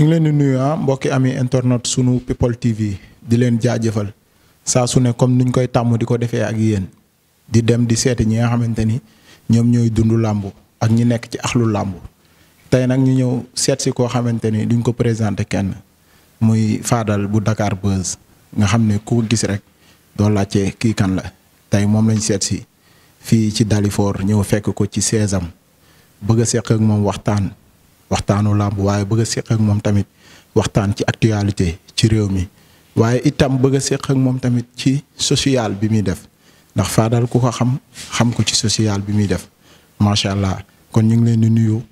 ngi leen di nuyu mbokki ami internet sunu People TV di leen jaajëfal saa su ne comme niñ koy tàmm di ko defee ak yéen di dem di seeti ñi nga xamante ni ñoom ñooy dund làmb ak ñi nekk ci axlu làmb tey nag ñu ñëw seet si koo xamante ni duñ ko présenté kenn muy Fadal bu Dakar Buzz nga xam ne ku gis rek doo laajte kii kan la tey moom lañ seet si fii ci Dalifort ñëw fekk ko ci seesam bëgg a seq ak moom waxtaanu làmb waaye bëgg a seq ak moom tamit waxtaan ci actualité ci réew mi waaye itam bëgg a seq ak moom tamit ci social bi muy def ndax Fadal ku ko xam ko ci social bi muy def macha allah kon ñu ngi leen di nuyu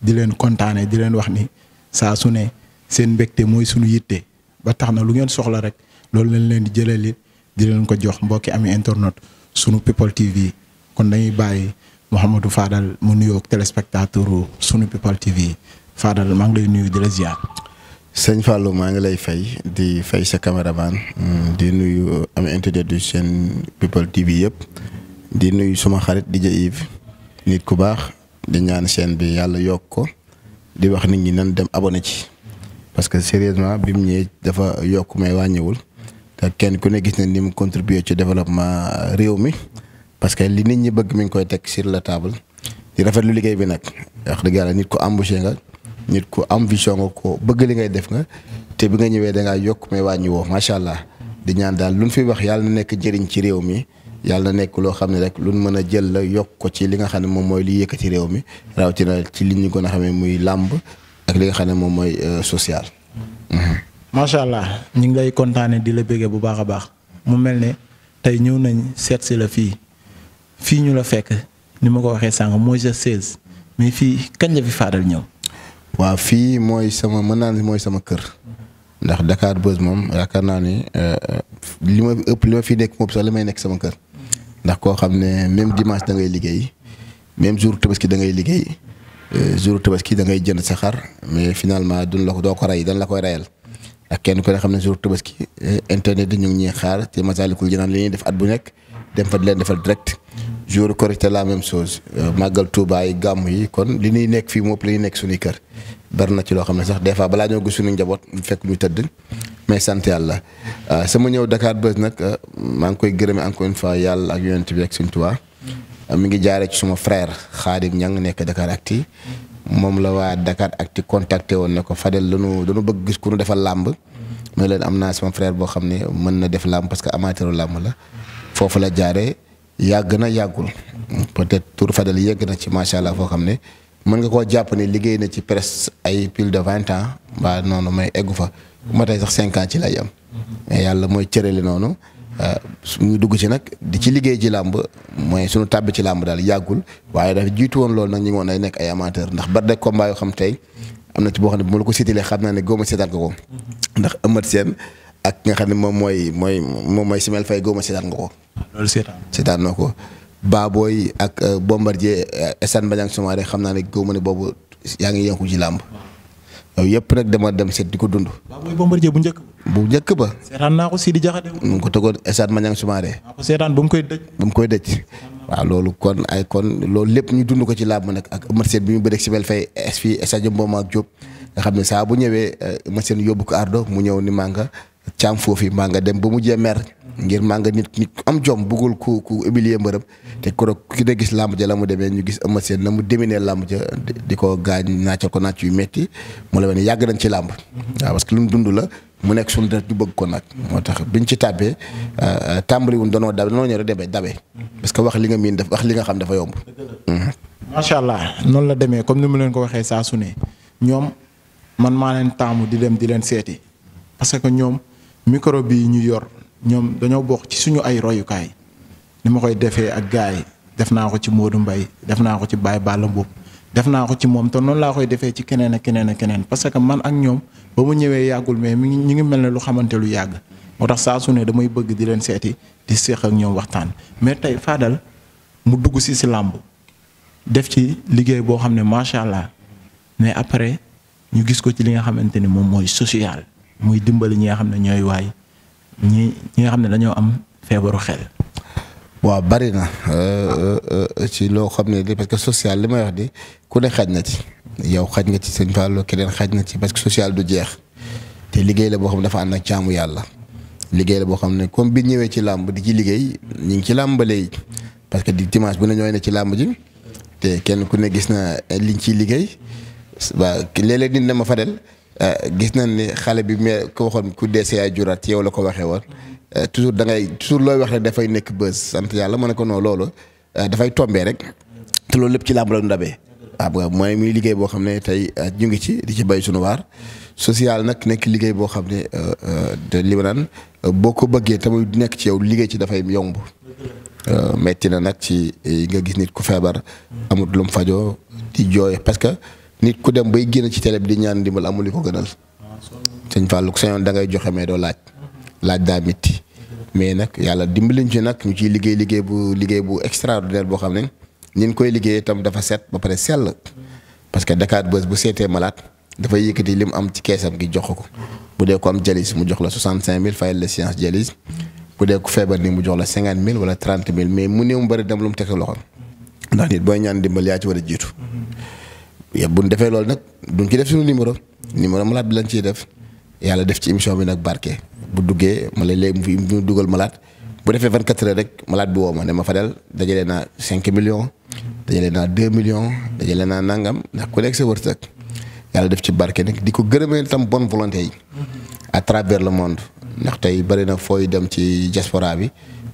di leen kontaane di leen wax ni saa su ne seen mbégte mooy suñu yitte ba tax na lu ngeen soxla rek loolu lañ leen di jëlee di leen ko jox mbokki ami internet sunu People TV kon dañuy bàyyi Mouhamadou Fadal mu nuyoo téléspectateur sunu People TV Fadal maa ngi lay nuyu di la ziar. sëñ Fallou maa ngi lay fay di fay sa caméraman di nuyu am internet du seen People TV yëpp di nuyu suma xarit DJ Yves nit ku baax di ñaan chaîne bi yàlla yokk ko di wax nit ñi nan dem abonné ci parce que sérieusement bi mu ñëwee dafa yokk may wàññiwul te kenn ku ne gis na ni mu contribuer ci développement réew mi parce que li nit ñi bëgg mi ngi koy teg sur la table di rafetlu liggéey bi nag wax dëgg yàlla nit ku embauché nga. nit ku am vision nga ko bëgg li ngay def nga te bi nga ñëwee da ngaa yokk mais wàññi woo macha allah di ñaan daal lu ñu fi wax yàlla na nekk jëriñ ci réew mi yàlla na nekk loo xam ne rek lu ñu mën a jël la yokk ko ci li nga xam ne moom mooy li yëkkati réew mi rawatina ci li ñu gën a xamee muy làmb ak li nga xam ne moom mooy social. macha allah ñu ngi lay kontaane di la bëggee bu baax a baax mu mel ne tey ñëw nañ seet si la fii ñu la fekk ni ma ko waxee sànq mooy sa 16 mais fii kañ la fi Fadal ñëw. waaw fii mooy sama mën naa ne mooy sama kër ndax Dakar Buzz moom yaakaar naa ni li ma fi nekk moom sax li may nekk sama kër ndax koo xam ne même dimanche da ngay liggéey même jour tabaski da ngay liggéey jour tabaski da ngay jënd sa xar mais finalement duñ la ko doo ko rey dañ la koy reyal ak kenn ku ne xam ne jour tabaski internet di ñu ngi ñuy xaar te Massalikul Jinaan li ñuy def at bu nekk dem fa di leen defal direct jour Korité la même chose màggal Touba yi gàmm yi kon li ñuy nekk fii moom li ñuy nekk suñuy kër bari na ci loo xam ne sax des fois balaa ñoo gis suñu njaboot fekk ñu tëdd mais sant yàlla sama ñëw Dakar Buzz nag maa ngi koy gërëme encore une fois yàlla ak yonent bi ak Sëñ Tuubaa mi ngi jaaree ci suma frère Khadim Niang nekk Dakaractu moom la waa Dakaractu contacté woon ne ko Fadel dañu bëgg gis ku ñu defal làmb mais leen am naa sama frère boo xam ne mën na def làmb parce que amateur làmb la foofu la jaaree yàgg na yàggul peut-être tur Fadel yegg na ci macha allah foo xam ne mën nga koo jàpp ne liggéey na ci presque ay plus de 20 ans ba noonu may eggu fa bu ma tey sax 5 ans ci lay am mais yàlla mooy cërale noonu suñu dugg ci nag di ci liggéey ci làmb mooy suñu tàbbi ci làmb daal yàggul waaye dafa jiitu woon loolu nag ñu ngi woon ay nekk ay amateur ndax bari de combat yoo xam tey am na ci boo xam ne bu ma la ko sitilee xam naa ne góoma seetaan nga ko ndax Eumeu Sène ak nga xam ne moom mooy Simel Faye góoma seetaan nga ko. loolu seetaan noo ko Baboy ak Bombardier Estane Badiang Soumaré xam naa ne góoma ne boobu yaa ngi yëngu ci làmb yooyu yëpp nag dama dem seet di ko dund. Baboy Bombardier bu njëkk ba. seetaan naa ko Sidi Diakhaté. mu ngi ko tegoon Estane Badiang Soumaré. ko seetaan ba mu koy dëj. waaw loolu kon loolu lépp ñu dund ko ci làmb nag ak Eumeu Sène bi ñu bëreeg Simel Faye fii stade Mboma ak Diop nga xam ne saa bu ñëwee Eumeu Sène yóbbu ko ardo mu ñëw ni maa nga caam foofu maa nga dem ba mu jee mer ngir maa nga nit am jom bëggul ku humilier mbërëm te ki ne gis làmb ja la mu demee ñu gis Eumeu Sène na mu déminee làmb ja di ko gaañ naaccal ko naacc yu metti mu la ne yàgg nañ ci làmb waaw parce que lu mu dund la mu nekk suñu deret ñu bëgg ko nag moo tax biñ ci tàbbee tàmbaliwuñ danoo ñëw rek dabe parce que wax li nga miin def wax li nga xam dafa yomb. macha allah noonu la demee comme ni mu leen ko waxee saa su ne ñoom man maa leen taamu di dem di leen seeti parce que ñoom micro bi ñu yor ñoom dañoo bokk ci suñu ay royukaay ni ma koy defee ak gars yi def naa ko ci Modou Mbaye def naa ko ci Baye Balla Mboup def naa ko ci moom te noonu laa koy defee ci keneen ak keneen parce que man ak ñoom ba mu ñëwee yàggul mais ñu ngi mel ne lu xamante lu yàgg moo tax saa su ne damay bëgg di leen seeti di séq ak ñoom waxtaan mais tey Fadal mu dugg si làmb def ci liggéey boo xam ne macha allah mais après ñu gis ko ci li nga xamante ni moom mooy social muy dimbali ñi nga xam ne ñooy waay ñi nga xam ne dañoo am feebaru xel. waaw bari na ci loo xam ne parce que social li may wax di ku ne xaj na ci yow xaj nga ci sëñ Fallou keneen xaj na ci parce que social du jeex te liggéey la boo xam ne dafa ànd ak jaamu yàlla liggéey la boo xam ne comme bi ñëwee ci làmb di ci liggéey ñu ngi ci làmb ba léegi parce que di dimanche bu ne ñooy ne ci làmb ji te kenn ku ne gis na liñ ciy liggéey waa léeg-léeg nit ne ma Fadel gis nañ ni xale bi mais ko waxoon ku dee yaay juraat yow la ko waxee woon toujours da ngay toujours looy wax rek dafay nekk bës sant yàlla ma ne ko non loolu dafay tombee rek te loolu lépp ci làmb la ndabee waaw mooy muy liggéey boo xam ne tey ñu ngi ci di ci bay sunu waar social nag nekk liggéey boo xam ne te li ma naan boo ko bëggee te muy nekk ci yow liggéey ci dafay yomb metti na nag ci nga gis nit ku feebar amut lu mu fajoo di jooy parce que nit ku dem bay génn ci télé bi di ñaan ndimbal amul li ko gënal sëñ Fallou ku sañoon da ngay joxe mais doo laaj daa métti mais nag yàlla dimbaliñ ci nag ñu ciy liggéey bu extraordinaire boo xam ne ni ñu koy liggéey itam dafa set ba pare sell parce que Dakar Buzz bu seetee malade dafay yëkkati li mu am ci keesam gi jox ko bu dee ko am dialyse mu jox la 65000 fayal la séance dialyse bu dee ko feebar ni mu jox la 50000 wala 30000 mais mu néew mu bëri dem lu mu teg loxo ndax nit booy ñaan dimbal yaa ci war a jiitu. bu ñu defee loolu nag duñ ci def suñu numéro malade bi lañ ciy def yàlla def ci émission bi nag barke bu duggee ma léegi mu dugal malade bu defee 24 heures rek malade bi woo ma ne ma Fadel dajale naa 5 millions dajale naa 2 millions dajale naa nangam ndax ku nekk sa wërsëg yàlla def ci barke nag di ko gërëmee tam bonne volonté yi à travers le monde ndax tey bari na fooy dem ci diaspora bi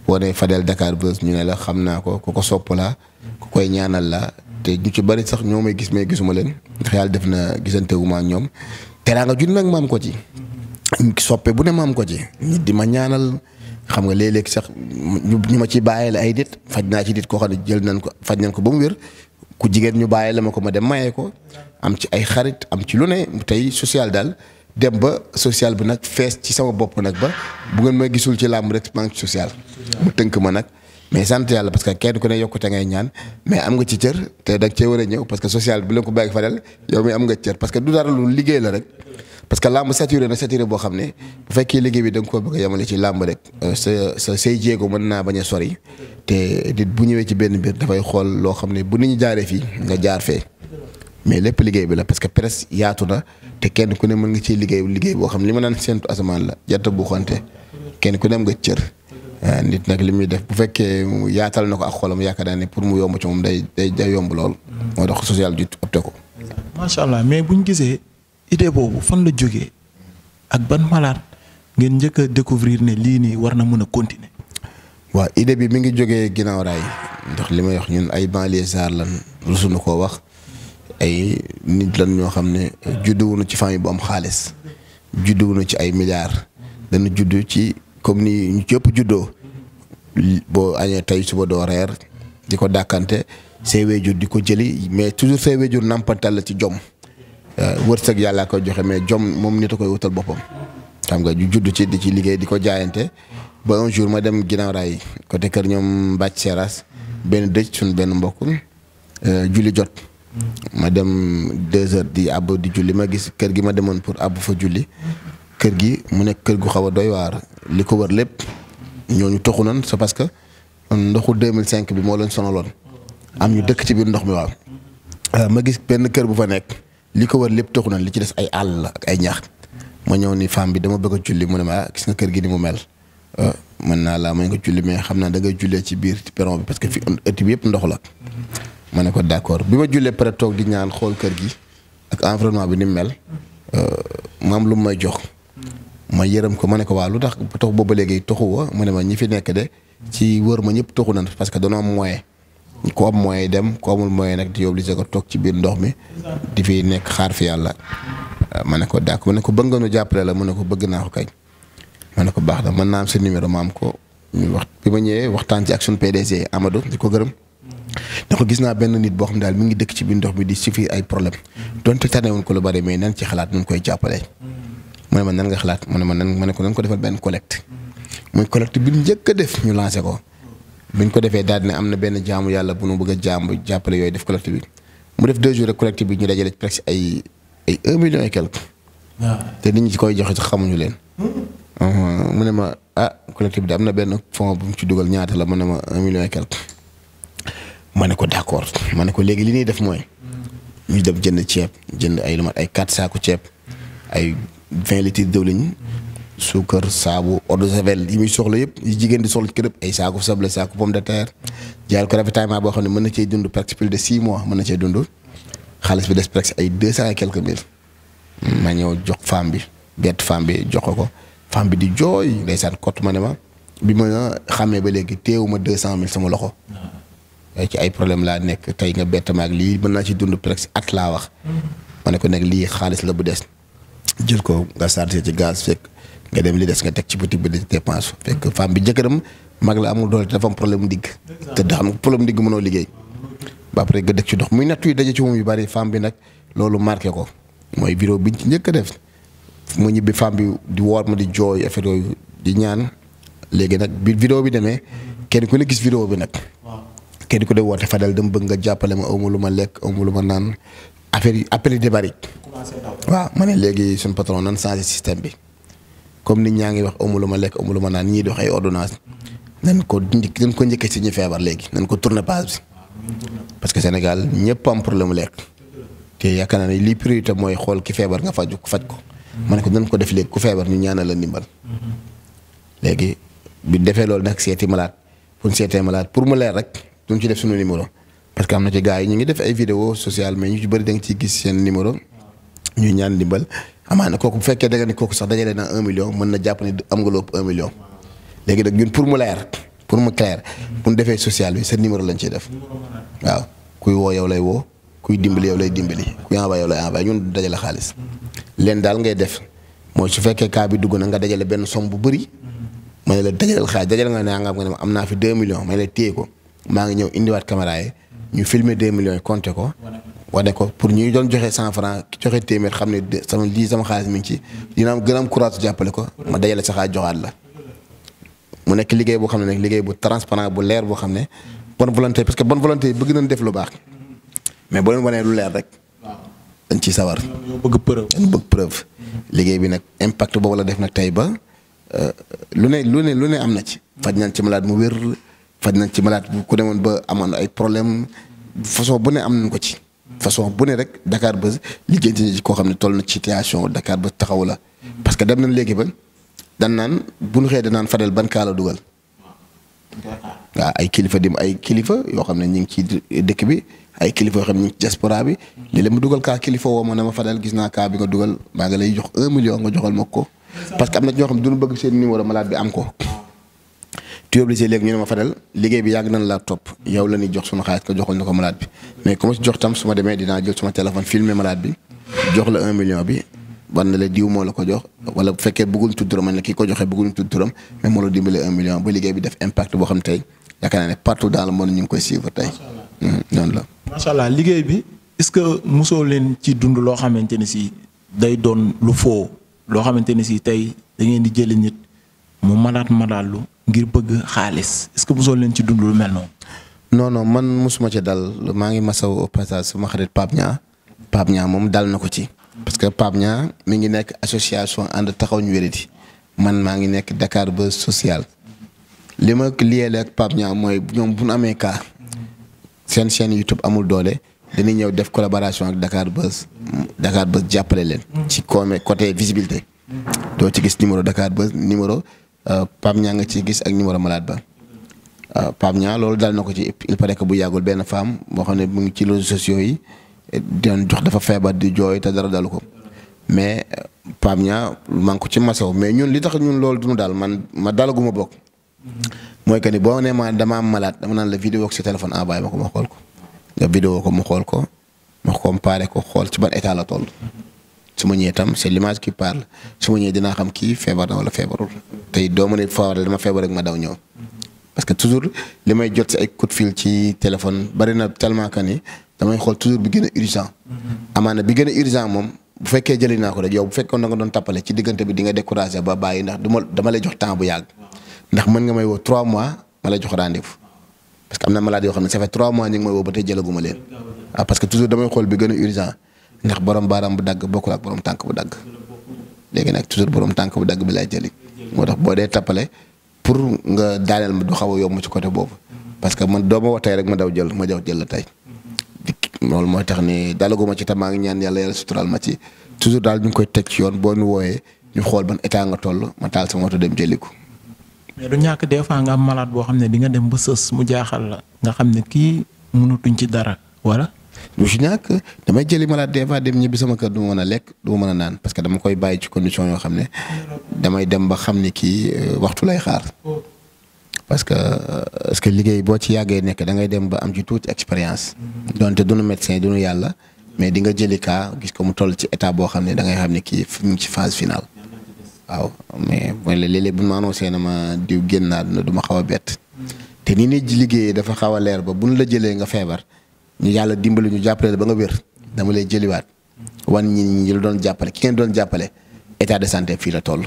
boo nee Fadel Dakar Buzz ñu ne la xam naa ko ku ko sopp la ku koy ñaanal la te ñu ci bari sax ñoo may gis mais gisuma leen ndax yàlla def na gisante wu ma ak ñoom teraanga jun nag ma am ko ci soppe bu ne ma am ko ci nit di ma ñaanal xam nga léeg-léeg sax ñu ma ci bàyyee ay nit faj naa ci nit koo xam ne jël nañ ko faj nañ ko ba mu wér ku jigéen ñu bàyyee la ma ko ma dem mayee ko am ci ay xarit am ci lu ne tey social daal dem ba social bi nag fees ci sama bopp nag ba bu ngeen may gisul ci làmb rek maa ngi ci social mu tënk ma nag mais sant yàlla parce que kenn ku ne yokkute ngay ñaan mais am nga ci cër te da nga cee war a ñëw parce que social bi la ko bàyyi Fadel yow mi am nga cër parce que du dara lu liggéey la rek parce que làmb saturé na saturé boo xam ne bu fekkee liggéey bi da nga koo bëgg a yemale ci làmb rek say jéego mën naa bañ a sori te nit bu ñëwee ci benn mbir dafay xool loo xam ne bu nit ñi jaaree fii nga jaar fee mais lépp liggéey bi la parce que presse yaatu na te kenn ku ne mën nga ciy liggéey boo xam ne li ma naan séntu asamaan la jant bu xonte kenn ku ne am nga cër nit nag li muy def bu fekkee yaatal na ko ak xolam yaakaar naa ne pour mu yomb ci moom day yomb lool moo tax social ju opté ko. macha allah mais bu ñu gisee idée boobu fan la jógee ak ban malade ngeen njëkk a découvrir ne lii nii war na mën a continuer. waaw idée bi mi ngi jógee ginnaaw raay ndax li may wax ñun ay banlieusards lan rusuñu koo wax ay nit lan ñoo xam ne judduwuñu ci famille bu am xaalis judduwuñu ci ay milliards dañu juddu ci. comme ni ñu ci ëpp juddoo boo añee tey suba doo reer di ko dàkkante say wéjur di ko jëli mais toujours say wéjur nampantal la ci jom wërsëg yàlla koy joxe mais jom moom nit a koy wutal boppam xam nga ñu judd ci di ci liggéey di ko jaayante ba un jour ma dem ginnaaw raay côté kër ñoom Mbacc Seras benn dëj suñ benn mbokk julli jot ma dem 2 heures di àbb di julli ma gis kër gi ma demoon pour àbb fa julli kër gi mu nekk kër gu xaw a doy waar li ko wër lépp ñooñu toxu nan c'est parce que ndoxu 2005 bi moo leen sonaloon am ñu dëkk ci biir ndox mi waaw ma gis benn kër bu fa nekk li ko wër lépp toxu nan li ci des ay àll la ak ay ñax ma ñëw ni femme bi dama bëgg a julli mu ne ma gis nga kër gi ni mu mel mën naa laa may nga julli mais xam naa da ngay jullee ci biir perron bi parce que fi ëtt bi yëpp ndox la ma ne ko d'accord bi ma jullee pare toog di ñaan xool kër gi ak environnement bi ni mu mel maam lu mu may jox ma yërëm ko ma ne ko waa lu tax tox boobu léegi toxu wa mu ne ma ñi fi nekk de ci wër ma ñëpp toxu nan parce que dañoo am moyen ku am moyen dem ku amul moyen nag di obligé ko toog ci biir ndox mi di fi nekk xaar fi yàlla ma ne ko dàkk ma ne ko bëgg nga nu jàppale la mu ne ko bëgg naa ko kay ma ne ko baax na mën naa am sa numéro ma am ko ñu wax bi ma ñëwee waxtaan ci ak suñu PDG Amadou di ko gërëm ne ko gis naa benn nit boo xam daal mi ngi dëkk ci biir ndox mi di suffire ay problème donte tanewuñ ko lu bari mais nan ci xalaat nu koy jàppalee mu ne ma nan nga xalaat mu ne ma nan ma ne ko nan ko defal benn collecte muy collecte bi njëkk a def ñu lancé ko biñ ko defee daal ne am na benn jaamu yàlla bu nu bëgg a jàppale yooyu def collecte bi mu def 2 jours rek collecte bi ñu dajale presque ay 1 million et quelque. te nit ñi ci koy joxe sax xamuñu leen. mu mu ne ma collectif bi am na benn fonds bu mu ci dugal ñaata la mu ne ma 1 million et quelque. ma ne ko d'accord ma ne ko léegi li ñuy def mooy. ñu dem jënd ceeb jënd ay lu mat ay 4 saaku ceeb ay 20 litres diwlin suukar saabu eau de javel yi muy soxla yëpp yi jigéen di soxla ci kër ay saaku sable saaku pomme de terre jaayal ko ravitaillement boo xam ne mën na cee dund presque plus de 6 mois mën na cee dund xaalis bi des presque ay 200 et quelques mille. ma ñëw jox femme bi bett femme bi jox ko femme bi di jooy ndeysaan kott ma ne ma bi ma xàmmee ba léegi teewuma 200 000 sama loxo. ci ay problème laa nekk tey nga bett ma ak lii mën naa ci dund presque at laa wax. ma ne ko nag lii xaalis la bu des jël ko nga chargé ci gaz fekk nga dem li des nga teg ci boutique bi di dépense fekk femme bi jëkkëram mag la amul doole dafa am problème mu digg. te da xam problème digg mënoo liggéey. ba après nga dëkk ci dox muy natt yu daje ci moom yu bari femme bi nag loolu marqué ko mooy vidéo biñ ci njëkk a def mu ñibbi femme bi di woor ma di jooy affaire yooyu di ñaan léegi nag bi vidéo bi demee kenn ku ne gis vidéo bi nag. kenn ku de woote Fadel dama bëgg nga jàppale ma awma lu ma lekk awma lu ma naan affaire yi appel yi di bari. waaw ma ne léegi suñu patron nan changé système bi comme nit ñaa ngi wax awma lu ma lekk awma lu ma naan ñii di wax ay ordonnance nan ko njëkkee si ñu feebar léegi nan ko tourner page bi parce que Sénégal ñëpp am problème mu lekk te yaakaar naa ne lii priorité mooy xool ki feebar nga faj ko ma ne ko nan ko def léegi ku feebar ñu ñaanal la ndimbal léegi bi defee loolu nag seeti malade pour seetee malade pour mu leer rek duñ ci def suñu numéro parce que am na ci gars yi ñu ngi def ay vidéo sociale mais ñu ci bëri da nga ciy gis seen numéro ñuy ñaan ndimbal amaana kooku bu fekkee da nga ni kooku sax dajale na 1 million mën na jàpp ne am nga lu ëpp 1 million léegi nag ñun pour mu leer pour mu clair bu ñu defee social bi seen numéro lañ ciy def waaw kuy woo yow lay woo kuy dimbali yow lay dimbali kuy envoyé yow lay envoyé ñun dajale xaalis leen daal ngay def mooy su fekkee cas bi dugg na nga dajale benn somme bu bëri ma ne la dajaleel xaalis dajale nga ne nga ne am naa fi 2 millions ma ne la téye ko maa ngi ñëw indiwaat caméra yi ñu filmer 2 millions yi compter ko wane ko pour ñuy doon joxe 100 francs ki joxe téeméer xam ne sama xaalis mi ngi ci dina am gën a am courage jàppale ko ma dajale sa xaalis joxaat la mu nekk liggéey boo xam ne nag liggéey bu transparent bu leer boo xam ne bonne volonté parce que bonne volonté yi bëgg nañ def lu baax mais boo leen wanee lu leer rek dañ ciy sawar. dañ bëgg preuve. liggéey bi nag impact boobu la def nag tey ba lu ne am na ci. faj nañ ci malade mu wér faj nañ ci malade bu ku demoon ba amoon ay problème façon bu ne am nañ ko ci. façon bu ne rek Dakar Buzz liggéey ci koo xam ne toll na ci situation Dakar Buzz taxaw la. parce que dem nañ léegi ba dan naan bu ñu xëyee danaan Fadel ban kaa la dugal. waaw ay kilifa ay kilifa yoo xam ne ñu ngi ci dëkk bi ay kilifa yoo xam ne ñu ngi ci diaspora bi léeg-léeg mu dugal kaa kilifa woo ma ne ma Fadel gis naa kaa bi nga dugal maa ngi lay jox 1 million nga joxal ma ko. parce que am na ñoo xam ne duñu bëgg seen numéro malade bi am ko. tu obligé léegi ñu ne ma Fadel liggéey bi yàgg nañ laa topp yow la ñuy jox suma xaalis nga joxal ñu ko malade bi mais comme si jox tam su ma demee dinaa jël suma téléphone filmer malade bi jox la 1 million bi. war na la diw moo la ko jox wala bu fekkee bëgguñ tudd turam man la kii ko joxee bëgguñ tudd turam mais moo la dimbale 1 million ba liggéey bi def impact boo xam tey yaakaar naa ne partout dans le monde ñu ngi koy suivre tey noonu la. macha allah liggéey bi est-ce que mosoo leen ci dund loo xamante ne si day doon lu foo loo xamante ne si tey da ngeen di jëli nit mu malaat lu ngir bëgg xaalis est-ce que mosoo leen ci dund lu mel noonu. non man mosuma ci dal maa ngi masaw au passage sama xarit Pape Niang moom dal na ko ci. parce que Pape Niang mi ngi nekk association ànd taxaw ñu wéradi man maa ngi nekk Dakar Buzz social li ma liyeele ak Pape Niang mooy ñoom bu ñu amee cas seen chaîne YouTube amul doole dañuy ñëw def collaboration ak Dakar Buzz jàppale leen. ci côté visibilité. doo ci gis numéro Dakar Buzz numéro Pape Niang nga ci gis ak numéro malade ba Pape Niang loolu dal na ko ci il paraît que bu yàggul benn femme boo xam ne mu ngi ci réseaux sociaux yi. doon jox dafa feebar di jooy te dara dalu ko mais Pape Niang maa ngi ko ci masaw mais ñun li tax ñun loolu duñu daal ma dalaguma bokk. mooy que ni boo nee ma dama am malade dama naan la vidéo ak sa téléphone envoyé ma ko ma xool ko nga vidéo ko ma xool ko ma comparé ko xool ci ban état la toll. su ma ñëwee tam c'est l'image qui parle su ma ñëwee dinaa xam kii feebar na wala feebarul tey doo ma ne dama feebar rek ma daw ñëw. parce que toujours li may jot si ay coup de fil ci téléphone bari na tellement que ni damay xool toujours bi gën a urgent. amaana bi gën a urgent moom bu fekkee jëli naa ko rek yow bu fekkoon da nga doon tappale ci diggante bi di nga découragé ba bàyyi ndax dama lay jox temps bu yàgg. ndax mën nga may woo 3 mois ma lay jox rendez-vous parce que am na malade yoo xam ne ça fait 3 mois ñu ngi may woo ba tey jëlaguma leen. parce que toujours damay xool bi gën a urgent ndax borom baaraam bu dagg bokkul ak borom tànk bu dagg léegi nag toujours borom tànk bu dagg bi lay jëli moo tax boo dee tappale pour nga daaneel ma du xaw a yomb ci côté boobu parce que man doo ma wax tey rek ma daw jël la tey loolu mooy tax ni dalaguma ci tamaa ngi ñaan yàlla sutural ma ci toujours daal ñu ngi koy teg ci yoon boo ñu wooyee ñu xool ban état nga toll ma taal sama moto dem jëli ko. mais du ñàkk des fois nga am malade boo xam ne di nga dem ba sës mu jaaxal la nga xam ne kii mënatuñ ci dara wala. lu si ñàkk damay jëli malade des fois dem ñibbi sama kër du ma mën a lekk du ma mën a naan parce que dama koy bàyyi ci condition yoo xam ne damay dem ba xam ni kii waxtu lay xaar parce que liggéey boo ci yàggee nekk da ngay dem ba am ci tuuti expérience. donte duñu médecin duñu yàlla mais di nga jëli cas gis ko mu toll ci état boo xam ne da ngay xam ne kii mu ngi ci phase finale. waaw mais mooy la léeg-léeg bu ma annoncé na ma diw génn naa du ma xaw a bett te ni nit ji liggéeyee dafa xaw a leer ba buñ la jëlee nga feebar ñu yàlla dimbali ñu jàppale la ba nga wér dama lay jëliwaat wan ñi la doon jàppale ki ngeen doon jàppale état de santé fii la toll.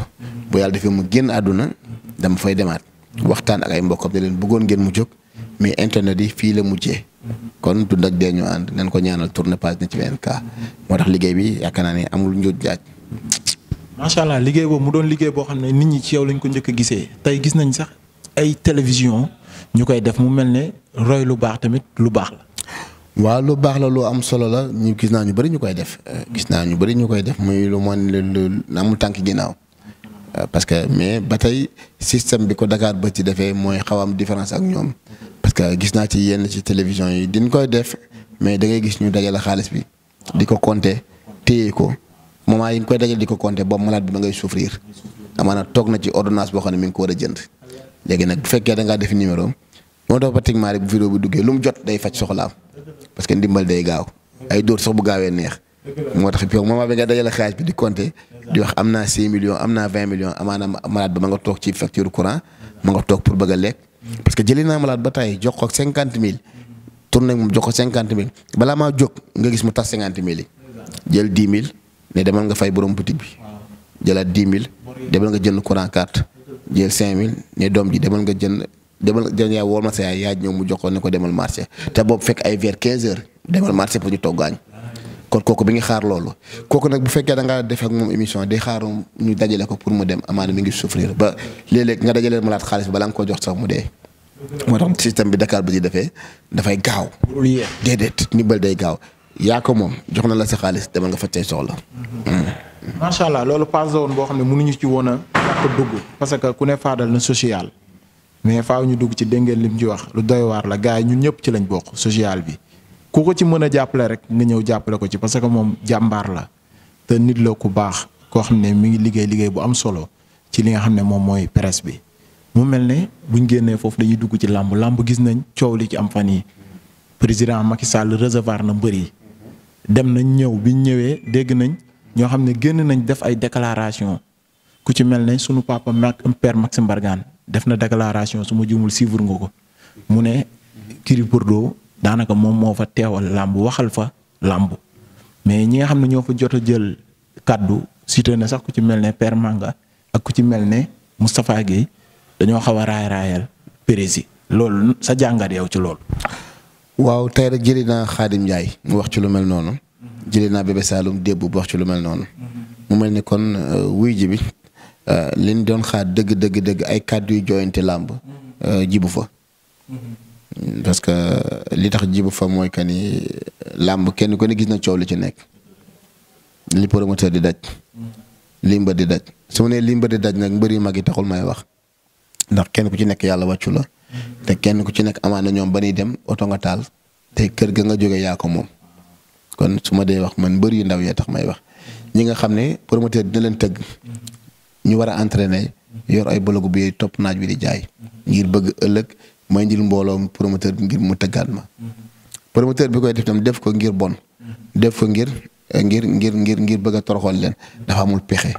bu yàlla defee mu génn àdduna dama fay demaat waxtaan ak ay mbokkam ne leen bëggoon ngeen mu jóg mais internet yi fii la mujjee kon dund ak dee ñu ànd nañ ko ñaanal tourner page na ci benn cas moo tax liggéey bi yaakaar naa ne amul njuuj jaaj. macha allah liggéey boobu mu doon liggéey boo xam ne nit ñi ci yow lañ ko njëkk a gisee tey gis nañ sax ay télévision ñu koy def mu mel ne roy lu baax tamit lu baax la. waaw lu baax la lu am solo la ñu gis naa ñu bëri ñu koy def muy lu moon lu amul tànk ginnaaw parce que mais ba tey système bi ko Dakar ba ci defee mooy xaw am différence ak ñoom parce que gis naa ci yenn ci télévision yi diñ koy def mais da ngay gis ñu dajale xaalis bi di ko compter téye ko. moment yi nga koy dajal di ko compter boobu malade bi ma ngay souffrir amaana toog na ci ordonnance boo xam ne mi ngi ko war a jënd léegi nag bu fekkee da ngaa def numéro moo tax pratiquement rek bu vidéo bi duggee lu mu jot day faj soxlaam parce que ndimbal day gaaw ay dóor sax bu gaawee neex moo tax yow moment bi nga dajale xaalis bi di compter di wax am naa 6 millions am naa 20 millions amaana malade ba ma nga toog ci facture courant ma nga toog pour bëgg a lekk parce que jëli naa malade ba tey jox ko 50 000 tourné moom jox ko 50 000 balaa maa jóg nga gis mu tas 50 000 yi jël 10 000. ne demal nga fay borom boutique bi jëlaat 10 000 demal nga jënd courant carte jël 5 000 ne doom ji demal nga jënd yaa wóor ma sa yaay yaa ñëw mu jox ko ne ko demal marché te boobu fekk ay vers 15 heures demal marché pour ñu toggaañ kon kooku bi ngi xaar loolu kooku nag bu fekkee da ngaa def ak moom émission di xaar ñu dajale ko pour mu dem amaana mi ngi souffrir ba léeg-léeg nga dajale malaat xaalis balaa nga ko jox sax mu dee. moo tax système bi Dakar ba ci defee dafay gaaw. déedéet ndimbal day gaaw. yaa ko moom jox na la sa xaalis demal nga fa tey soxla. macha allah loolu passe la woon boo xam ne mënuñu ci woon a ñàkk dugg parce que ku ne faadal na social mais faaw ñu dugg ci dégg ngeen lim ci wax lu doy waar la gars yi ñun ñëpp ci lañ bokk social bi ku ko ci mën a jàppale rek nga ñëw jàppale ko ci parce que moom jàmbaar la te nit la ku baax koo xam ne mi ngi liggéey bu am solo ci li nga xam ne moom mooy presse bi. mu mel ne buñ génnee foofu dañuy dugg ci làmb gis nañ coow li ci am fan yi président Macky Sall recevoir na mbër yi dem nañ ñëw biñ ñëwee dégg nañ ñoo xam ne génn nañ def ay déclaration ku ci mel ne sunu papa père Maxime Bargane def na déclaration su ma juumul suivre nga ko mu ne Gris Bordeaux daanaka moom moo fa teewal làmb waxal fa làmb mais ñi nga xam ne ñoo fa jot a jël kaddu cité na sax ku ci mel ne père Manga ak ku ci mel ne Moustapha Guèye dañoo xaw a raayal prési loolu sa jàngat yow ci loolu. waaw tey rek jëlee naa Khadim Ndiaye mu wax ci lu mel noonu jëlee naa Bébé Saloum débb bu wax ci lu mel noonu mu mel ni kon wuy ji bi liñ doon xaar dëgg ay kàddu yu jooyante làmb jibu fa parce que li tax jibu fa mooy que ni làmb kenn ko ne gis na coow li ci nekk li promoteur di daj li mbër di daj su ma nee li mbër di daj nag mbër yu mag yi taxul may wax ndax kenn ku ci nekk yàlla wàccu la te kenn ku ci nekk amaana ñoom ba ñuy dem oto nga taal te kër ga nga jógee yaa ko moom kon su ma dee wax man mbër yu ndaw yee tax may wax ñi nga xam ne promoteur dina leen tëgg ñu war a entraîner yor ay bologu bi topp naaj bi di jaay ngir bëgg ëllëg may njël mbooloo promoteur bi ngir mu tëggaat ma promoteur bi koy def tam def ko ngir bon def ko ngir bëgg a toroxal leen dafa amul pexe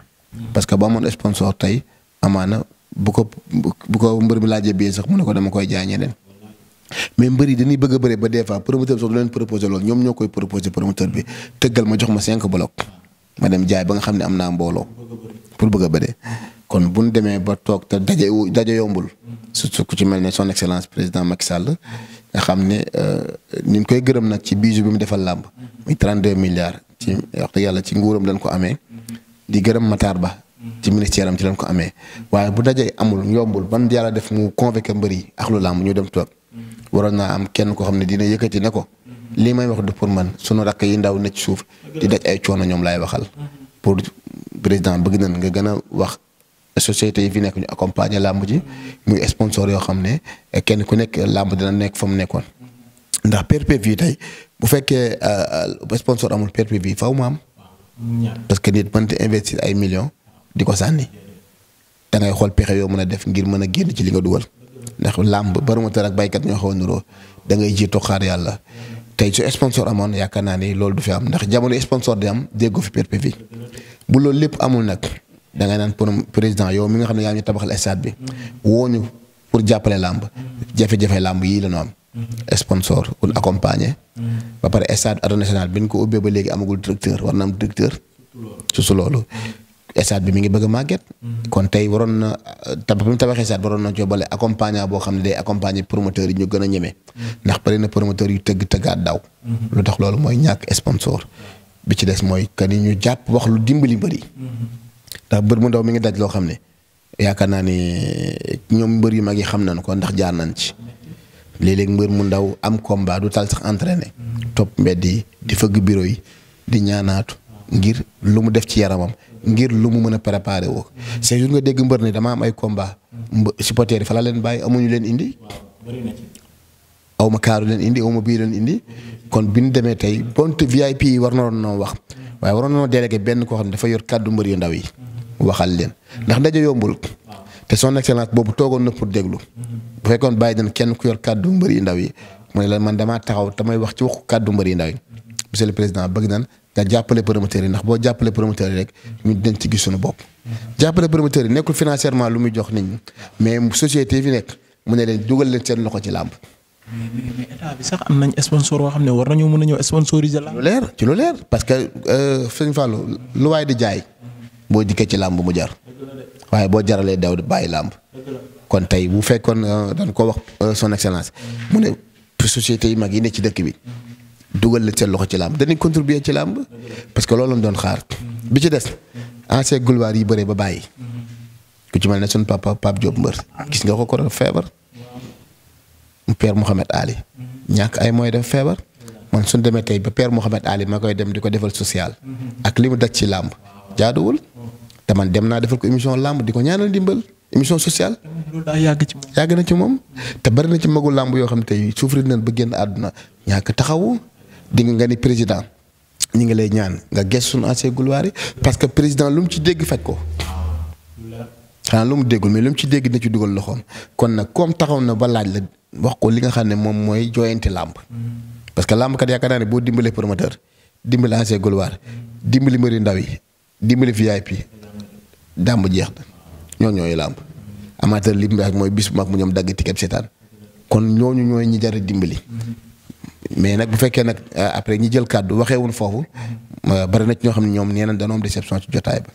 parce que ba amoon sponsor tey amaana bu ko mbër mi laajee bii sax mu ne ko dama koy jaay ñeneen mais mbër yi dañuy bëgg a bëre ba des fois promoteur bi sax du leen proposé loolu ñoom ñoo koy proposé promoteur bi tëggal ma jox ma 5 bloc ma dem jaay ba nga xam ne am naa mbooloo pour bëgg a bëre kon bu ñu demee ba toog te daje yombul surtout ku ci mel ne son excellence président Macky Sall nga xam ne ñu koy gërëm nag ci bijou bi mu defal làmb muy 32 milliards ci wax dëgg yàlla ci nguuram lañ ko amee di gërëm Matar Ba ci ministère am ci lañ ko amee waaye bu dajee amul yombul ban yàlla def mu convoqué mbër yi ak lu làmb ñu dem toog waroon naa am kenn koo xam ne dina yëkkati ne ko lii may wax du pour man sunu rakk yi ndaw ne ci suuf di daj ay coono ñoom laay waxal pour président bëgg nañ nga gën a wax société yi fi nekk ñu accompagner làmb ji muy sponsor yoo xam ne kenn ku nekk làmb dina nekk fa mu nekkoon ndax PPV tey bu fekkee sponsor amul PPV faw mu am parce que nit mënta investir ay millions di ko sànni da ngay xool pexe yoo mën a def ngir mën a génn ci li nga dugal ndax làmb promoteur ak baykat ñoo xaw a nuroo da ngay jiitu xaar yàlla tey su sponsor amoon yaakaar naa ni loolu du fi am ndax jamono sponsor di am déggoo fi PPV bu loolu lépp amul nag da ngay naan pour président yow mi nga xam ne yaa ñu tabaxal stade bi woo ñu pour jàppale làmb jafe-jafe làmb yii la ñu am. sponsor pour accompagner. ba pare stade Arène Nationale bi ñu ko ubbee ba léegi amagul directeur war na am directeur. su loolu stade bi mi ngi bëgg a màgget. kon tey waroon na bi mu tabaxee stade waroon na joobale accompagnant boo xam ne day accompagner promoteurs yi ñu gën a ñeme. ndax bari na promoteurs yu tëggaat daw. lu tax loolu mooy ñàkk sponsor. bi ci des mooy que ni ñu jàpp wax lu dimbali mbëri. ndax mbër mu ndaw mi ngi daj loo xam ne yaakaar naa ne ñoom mbër yu mag yi xam nañ ko ndax jaar nañ ci. léeg-léeg mbër mu ndaw am combat du tal sax entraîné. topp mbedd yi di fëgg bureau yi di ñaanaatu ngir lu mu def ci yaramam ngir lu mu mën a préparer woo. c'est juste nga dégg mbër ne dama am ay combat supporters yi fa la leen bàyyi amuñu leen indi. aw ma kaaru leen indi aw ma bii leen indi. kon bi ñu demee tey bonte VIP yi war na noo wax waaye waroon noo délégué benn koo xam ne dafa yor kàddu mbër yu ndaw yi. waxal leen ndax ndaje yombul. te son excellence boobu toogoon na pour déglu. bu fekkoon bàyyi nañ kenn ku yor kàddu mbër yu ndaw yi mu ne la man damaa taxaw damay wax ci waxu kàddu mbër yu ndaw yi. monsieur le président bëgg nañ nga jàppale promoteurs yi ndax boo jàppale promoteurs yi rek ñu dinañ ci gis suñu bopp. jàppale promoteurs yi nekkul financièrement lu muy jox nit ñi mais société yi fi nekk mu ne leen dugal leen seen loxo ci làmb. mais état bi sax am nañ sponsor boo xam ne war nañoo mën a ñëw sponsoriser làmb. lu leer parce que sëñ Fallou lu waay di jaay boo dikkee ci làmb mu jar waaye boo jaralee daw bàyyi làmb. kon tey bu fekkoon dañ ko wax son excellence mu ne société yi mag yi ne ci dëkk bi dugal leen seen loxo ci làmb dañuy contribuer ci làmb parce que loolu lañ doon xaar bi ci des ancien gloire yi bëree ba bàyyi ku ci mel ne suñu papa Pape Diop mbër gis nga ko feebar père Mouhamed Ali ñàkk ay mooy def feebar man suñ demee tey ba père Mouhamed Ali ma koy dem di ko defal social ak li mu daj ci làmb jaaduwul te man dem naa defal ko émission làmb di ko ñaanal dimbal émission sociale. loolu daa yàgg ci moom. yàgg na ci moom te bari na ci magu làmb yoo xam tey souffrir nañ ba génn àdduna ñàkk taxawu di nga ni président ñi ngi lay ñaan nga gëstu suñu ancien gloire yi parce que président lu mu ci dégg faj ko. xanaa lu mu déggul mais lu mu ci dégg na ci dugal loxoom kon nag comme taxaw na ba laaj la wax ko li nga xam ne moom mooy jooyante làmb. parce que làmb kat yaakaar naa ne boo dimbalee promoteur dimbali ancien gloire dimbali mbëri ndaw yi dimbali VIP dàmb jeex na ñooñu làmb amateur li mu wax mooy bis bu mag mu ñoom dagg ticket seetaan kon ñooñu ñooy ñi jar a dimbali. mais nag bu fekkee nag après ñi jël kàddu waxeewuñ foofu bari na ci ñoo xam ne ñoom nee na dañoo am déception ci jotaay ba.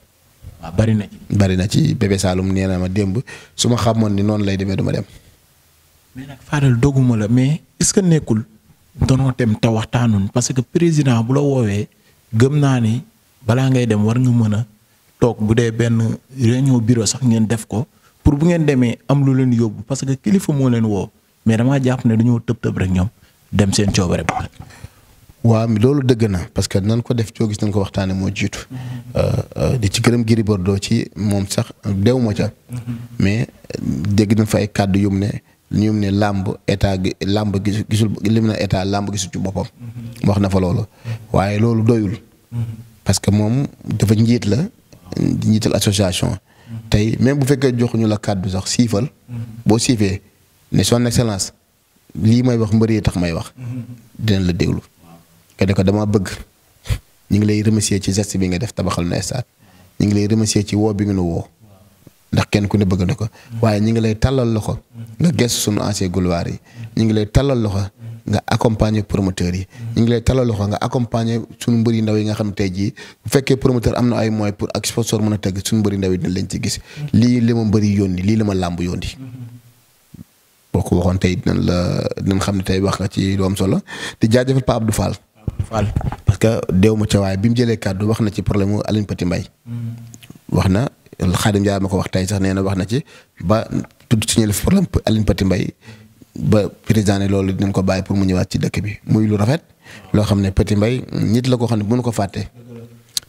waaw bari na ci. bari na ci bébé Saloum nee na ma démb su ma xamoon ni noonu lay demee du ma dem. mais nag Fadel doguma la mais est-ce que nekkul danoo dem te waxtaanun parce que président bu la woowee gëm naa ni balaa ngay dem war nga mën a toog bu dee benn réunion bureau sax ngeen def ko pour bu ngeen demee am lu leen yóbbu parce que kilifa moo leen woo mais damaa jàpp ne dañoo tëb rek ñoom dem seen coobare ba. waaw loolu dëgg na parce que nan ko def coo gis nañ ko waxtaanee moo jiitu. di ci gërëm Gris Bordeaux ci moom sax dew ma ca. mais dégg nañ fa ay kàddu yum ne làmb état gi làmb gisul lim na état làmb gisul ci boppam. wax na fa loolu. waaye loolu doyul. parce que moom dafa njiit la njiital association. tey même bu fekkee joxuñu la kàddu sax siifal. boo siifee ne son excellence lii may wax mbëri tax may wax. dinañ la déglu. que ko dama bëgg ñu ngi lay remercier ci geste bi nga def tabaxal na stade ñu ngi lay remercier ci woo bi nga nu woo ndax kenn ku ne bëgg na ko waaye ñu ngi lay tàllal loxo nga gëstu sunu ancien gloire yi ñu ngi lay tàllal loxo nga accompagner promoteurs yi ñu ngi lay tàllal loxo nga accompagner sunu mbëri ndaw yi nga xam tey jii bu fekkee promoteur am na ay moyens pour ak sponsor mën a tëgg sunu mbëri ndaw yi dina leen ci gis lii li ma mbëri yónni lii la ma làmb yónni boo ko waxoon tey dinañ xam ne tey wax nga ci lu am solo di jaajëfal Pape Abdou Fall. parce que déew ma ca waaye bi mu jëlee kàddu wax na ci problème mu Aline Petit Mbaye wax na Khadim Ndiaye ma ko wax tey sax nee na wax na ci ba tudd signé le problème Aline Petit Mbaye ba président ne loolu dinañ ko bàyyi pour mu ñëwaat ci dëkk bi muy lu rafet loo xam ne Petit Mbaye nit la koo xam ne mënu ko fàtte.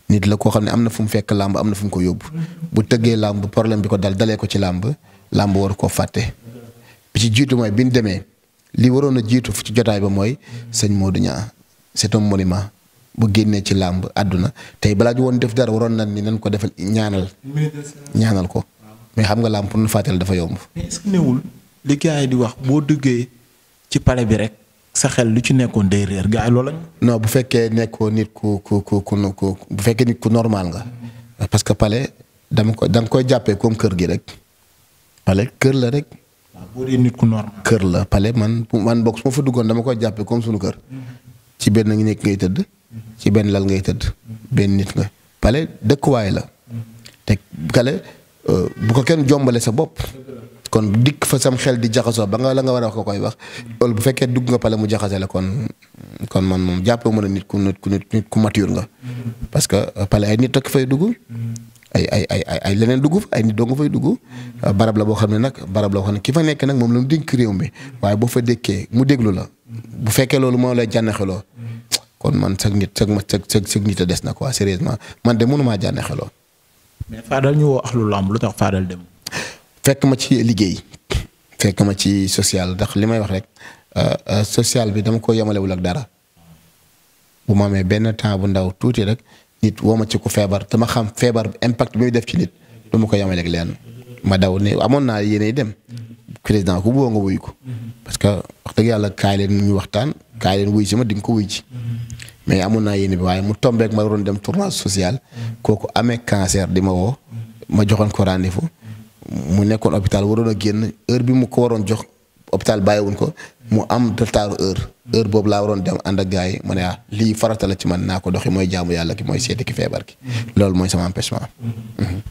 nit la koo xam ne am na fu mu fekk làmb am na fu mu ko yóbbu bu tëggee làmb problème bi ko dalee ko ci làmb war koo fàtte bi ci jiitu mooy bi ñu demee li waroon a jiitu ci jotaay ba mooy sëñ Modou Niang c'est un monument bu génnee ci làmb àdduna tey balaa ñu woon def dara waroon na ni nañ ko defal ñaanal ko mais xam nga làmb pour nu fàttali dafa yomb. mais est-ce que newul li gars yi di wax boo duggee ci palais bi rek sa xel lu ci nekkoon day réer gars yi loolu lañ. non bu fekkee nekkoo nit ku bu fekkee nit ku normal nga. parce que palais da nga koy jàppee comme kër gi rek. palais kër la rek. waaw boo dee nit ku normal. kër la palais man bokk su ma fa duggoon dama koy jàppee comme sunu kër. ci benn nekk ngay tëdd. ci benn lal ngay tëdd. benn nit nga. palais dëkkuwaay la. te palais bu ko kenn jombale sa bopp. kon dikk fa sam xel di jaxasoo ba nga la nga war a wax ko koy wax. loolu bu fekkee dugg nga palais mu jaxase la kon man moom jàppee mën a nit ku mature nga. parce que palais ay nit ak fay dugg. ay leneen dugg fa ay nit doo nga fay dugg. barab la boo xam ne nag barab la boo xam ne ki fa nekk nag moom la mu dénk réew mi waaye boo fa dékkee mu déglu la bu fekkee loolu moo lay jànneexeloo kon man sag nit a des na quoi sérieusement man de mënumaa jànneexeloo. mais Fadal ñu woo axlu lamb lu tax Fadal dem. fekk ma ci liggéey fekk ma ci social ndax li may wax rek social bi dama ko yemalewul ak dara bu ma amee benn temps bu ndaw tuuti rek nit woo ma ci ku feebar dama xam feebar impact bi muy def ci nit du ma ko yemaleeg leen ma daw ne amoon naa yéenay dem président ku boo nga wuyu ko parce que wax dëgg yàlla kaay leen ñu waxtaan kaay leen wuyu si ma di nga ko wuyu ci mais amoon naa yéene bi waaye mu tombeek ma waroon dem tournage social kooku amee cancer di ma woo ma joxoon ko rendez-vous mu nekkoon hôpital waroon a génn heure bi mu ko waroon jox hôpital bàyyiwuñ ko mu am retard heure boobu laa waroon dem ànd ak gars yi ma ne lii farata la ci man naa ko doxi mooy jaamu yàlla ki mooy seeti ki feebar ki loolu mooy sama empêchement.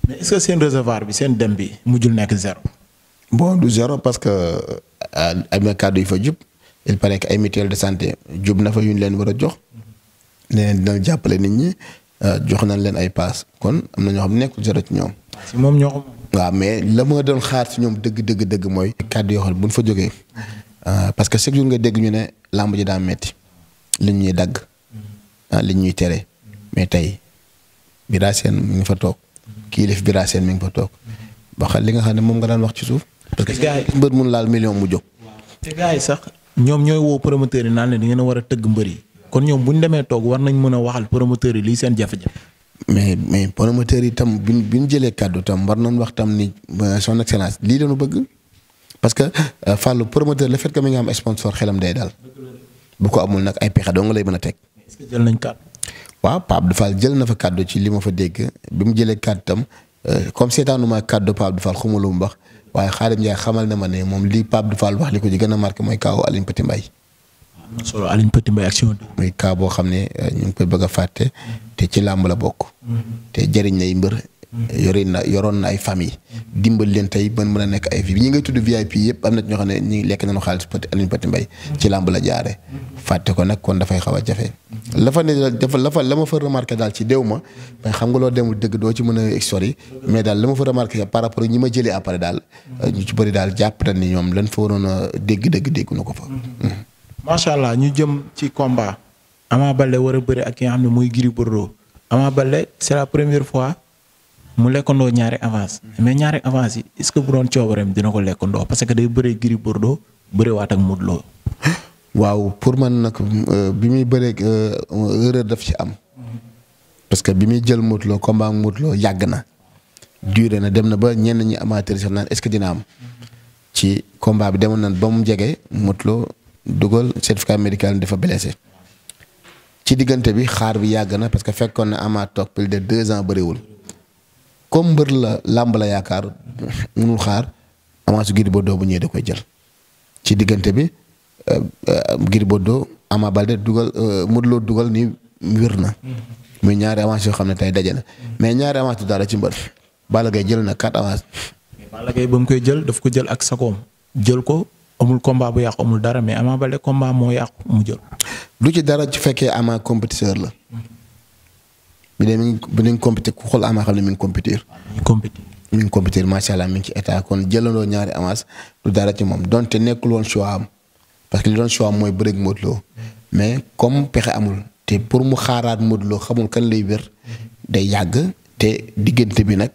mais est-ce que seen réservoir bi seen dem bi mujjul nekk zéro. bon du zéro parce que ay kàddu yi fa jub il paraît que ay mutuelle de santé jub na fa yu ñu leen war a jox leneen dina jàppale nit ñi jox nañ leen ay paas kon am na ñoo xam ne nekkul zéro ci ñoom. si moom ñoo ko. waaw mais la ma doon xaar ci ñoom dëgg mooy. kàddu yoo xam ne bu ñu fa jógee parce que chaque jour nga dégg ñu ne làmb ji daa metti li ñuy dagg li ñuy tere mais tey Bira Sène mi ngi fa toog kii lif Bira Sène mi ngi fa toog ba xam li nga xam ne moom nga daan wax ci suuf. parce que gars yi mbër mun laal million mu jóg. te gars yi sax ñoom ñooy woo promoteurs yi naan leen da ngeen a war a tëgg mbër yi kon ñoom bu ñu demee toog war nañ mën a waxal promoteurs yi lii seen jafe-jafe. mais promoteurs yi tam bi ñu jëlee kàddu tam war nañ wax tam ni son excellence lii lañu bëgg parce que Fallou promoteur le fait que mi nga am sponsor xelam day daal bu ko amul nag ay pexe doo nga lay mën a teg. est-ce que jël nañ kàddu. waaw Pape Abdou Fall jël na fa kàddu ci li ma fa dégg bi mu jëlee kàddu tam comme seetaanuma kàddu Pape Abdou Fall xuma lu mu wax waaye Khadim Ndiaye xamal na ma ne moom li Pape Abdou Fall wax li ko ci gën a marqué mooy kaawu Aline Petit Mbaye. am na solo Aline Petit Mbaye action. muy kaa boo xam ne ñu ngi koy bëgg a fàtte te ci làmb la bokk. te jëriñ nay mbër. yoroon na ay famille dimbal leen tey ban mën a nekk ay vie ñi ngay tudd VIP yëpp am na ñoo xam ne ñi lekk nañu xaalis Aline Petit Mbaye ci làmb la jaare fàtte ko nag kon dafay xaw a jafe la ma fa remarqué daal ci déw ma mais xam nga loo demul dëgg doo ci mën a histoire mais daal la ma fa remarqué par rapport ñi ma jëlee après daal ñu ci bëri daal jàpp ni ñoom lan fa waroon a dégg na ko fa. macha allah ñu jëm ci combat Ama Baldé war a bëri ak ki nga xam ne muy Gris Bordeaux Ama Baldé c'est la première fois mu lekkandoo ñaari avance mais ñaari avance yi est-ce que bu doon coobareem dina ko lekkandoo parce que day bëree Gris Bordeaux bëri waat ak Modou Lo. waaw pour man nag bi muy bëree erreur daf ci am parce que bi muy jël Modou Lo combat ak Modou Lo yàgg na duré na dem na ba ñenn ñi amateur sax naan est-ce que dina am ci combat bi demoon nañ ba mu jege Modou Lo dugal certificat médical dafa blessé ci diggante bi xaar bi yàgg na parce que fekkoon na Ama toog plus de 2 ans bëriwul comme mbër la làmb la yaakaar mënul xaar avance su Gris Bordeaux bu ñëwee da koy jël ci diggante bi Gris Bordeaux Ama Baldé dugal Modou Lo dugal ni wér na muy ñaari avance yoo xam ne tey daje na mais ñaari avance du dara ci mbër Balla Gaye jël na 4 avance. Balla Gaye ba mu koy jël daf ko jël ak sakoom jël ko. amul combat bu yàqu amul dara mais Ama Baldé combat moo yàqu mu jël. du ci dara ci fekkee Ama compétiteur la. bi dee mi ngi compétir ku xool Ama xam ne mi ngi compétir. mi ngi compétir macha allah mi ngi ci état kon jëlandoo ñaari avance du dara ci moom donte nekkul woon choix am parce que li doon choix am mooy bëreeg Modou Lo mais comme pexe amul te pour mu xaaraat Modou Lo xamul kan lay wér day yàgg te diggante bi nag